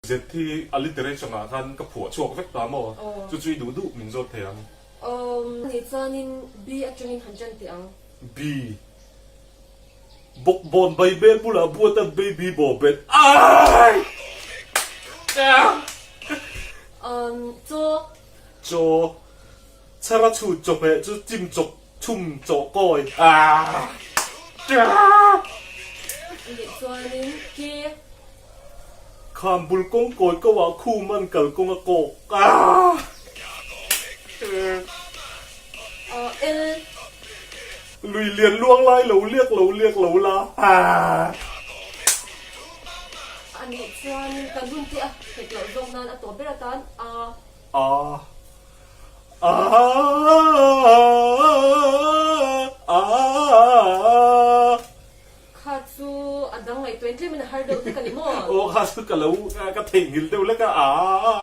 Z hi alliteration ah khan ka phuah chhuak vek ta maw? Chu chu i duh duh min zawt thei ang. Umm nih chuanin B atangin han ṭan teh ang. B. Bawkbawn Baibel bulah buatan baby bawbet ai! Umm chaw. Chaw. Chhara chhut chawhmeh chu chim chawp chhum chawh kawi ah! Nih chuanin K. Kham bul kawng kawi ko ah khum an kal kawng a kawk ah! L. Lui lian luang lai lo liak lo liak lo la ah! A nih chuanin kan hun te a hek loh zawk nan a tawp ber atan a. A. A. A. Kha chu a dang ngaihtuah in tlemin a har deuh hlek a ni maw? Aw kha chu ka lo ka theihnghilh deuh hlek a. A.